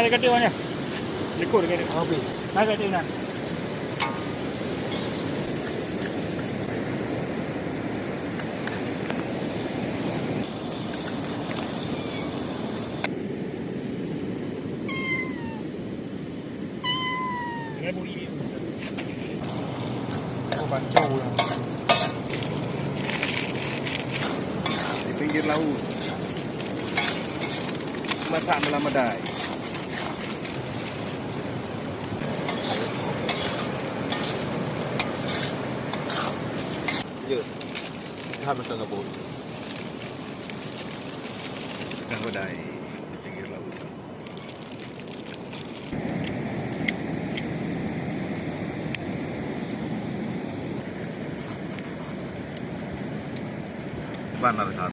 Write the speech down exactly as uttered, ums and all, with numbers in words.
Ada kata mana? Lekor kata. Habis. Nak kata mana? Oh, banco lah. Di pinggir laut. Masak malam madai. Ya. Dah masak ngabon. Masak madai. Di pinggir laut. Ban hareuta